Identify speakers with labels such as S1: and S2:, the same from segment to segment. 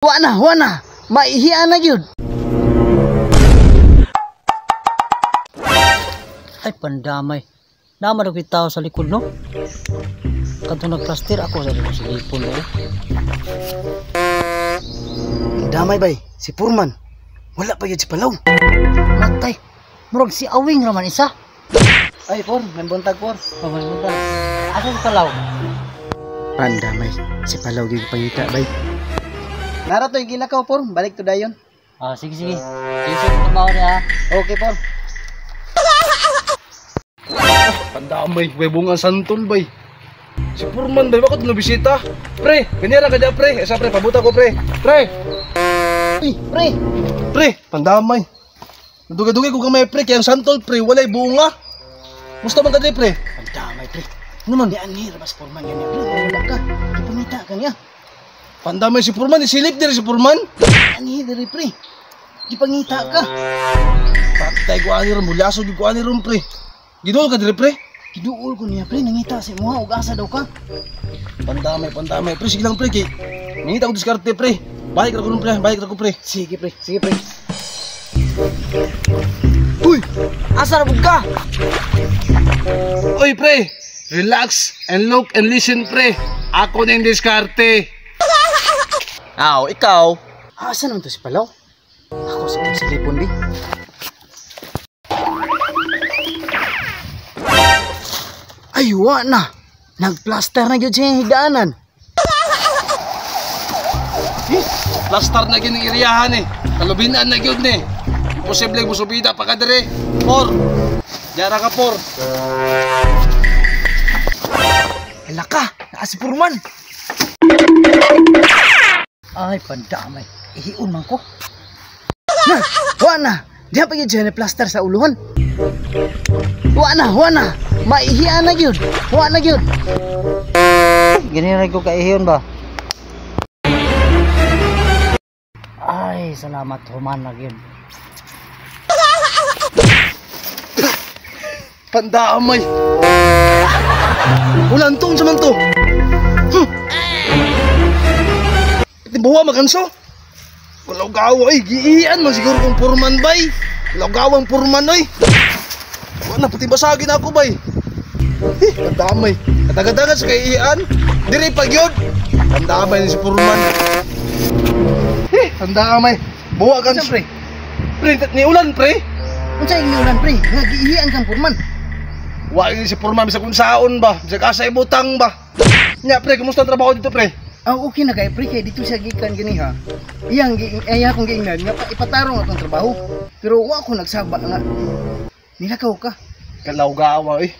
S1: Wa na. Maihian na gyud.
S2: Ay pandamay. Naman daw tao sa likod no. Kadtong nagplaster ako sa likod silipon eh.
S1: Damay bay, si Purman. Wala pa gyud si Palaw.
S2: Matay. Murag si Awing raman isa.
S1: Ay por, may buntag por.
S2: Oh, may buntag. Asa si Palaw?
S1: Pandamay, si Palaw gyud pangita bay. Nara to'y gilakaw por, balik to dayon.
S2: Ah, sige sige. Sige trabaho niya.
S1: Okay por.
S3: Pandamay, may bunga santol bay. Si Purman bay, bakit nabisita? Pre, ganyan ka dyan pre. Esa pre, pabuta ko pre. Pre!
S1: Uy, pre!
S3: Pre, pandamay. Nadugay-dugay ko kamay pre, kaya ang santol pre, walay bunga. Musta man ka dyan pre?
S1: Pandamay pre.
S3: Ano man?
S1: Di anhir mas Purman ganyan pre. Wala ka. Ipangita ka niya.
S3: Pandamay si Purman, isilip diri si Purman.
S1: Anhir diri pre. Gipangita ka.
S3: Patay ko ani ron, mulyaso gyud ko ani ron pre. Giduol ka diri pre.
S1: Giduol ko niya pre, nangita sa imuha ug asa daw ka.
S3: Pandamay, pandamay pre, sige lang pre kay. Nangita ko diskarte pre. Balik ra ko ron pre, balik ra ko pre.
S1: Sige pre, sige pre.
S3: Uy,
S1: asa ra pud ka?
S3: Uy pre, relax and look and listen pre. Ako na yung diskarte.
S1: Aw, ikaw. Asa naman to si Palaw? Ako sa itong silipon di. Ay, wa na. Nagplaster na gyud siya higdaanan.
S3: Plaster na gyud ang iriyahan eh. Kalubinan na gyud ni. Imposible musubida pa ka dire. Por. Diara ka por.
S1: Hala ka, naa si Purman.
S2: Ay pandamay, ihiun man ko.
S1: Na, wa na. Diha pa gyud siya na plaster sa uluhan. Wa na, wa na. Maihian na gyud. Wa na gyud.
S2: Gini ra ko kaihiyon ba? Ay, salamat human na gyud.
S3: Pandamay. Ulan to, unsa man to? Buwa maganso. Kalawgawa ay giian man siguro kung Purman bay. Kalawgawang Purman oy. Wala pati basagin ako bay. Eh, pandamay. Katagadagan sa kaiian. Diri pa gyud. Pandamay ni si Purman. Eh, pandamay. Buwa kan
S1: pre.
S3: Pre, ni ulan pre.
S1: Unsa ing ulan pre? Nga giian kang Purman.
S3: Wa ni si Purman bisag unsaon ba? Bisag asa ibutang ba? Nya pre, kumusta ang trabaho dito pre?
S1: Ah, okay na kay pre, kay dito siya gikan gani ha. Iyang ay akong giingnan nga ipatarong atong trabaho. Pero wa ko nagsaba nga. Nilakaw ka.
S3: Kalawgawa eh.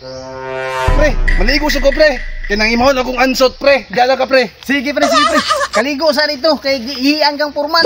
S3: Pre, maligo sa ko pre. Kinang imahon akong ansot pre. Diala ka pre.
S1: Sige pre, sige pre. Kaligo sa dito kay giian kang Purman.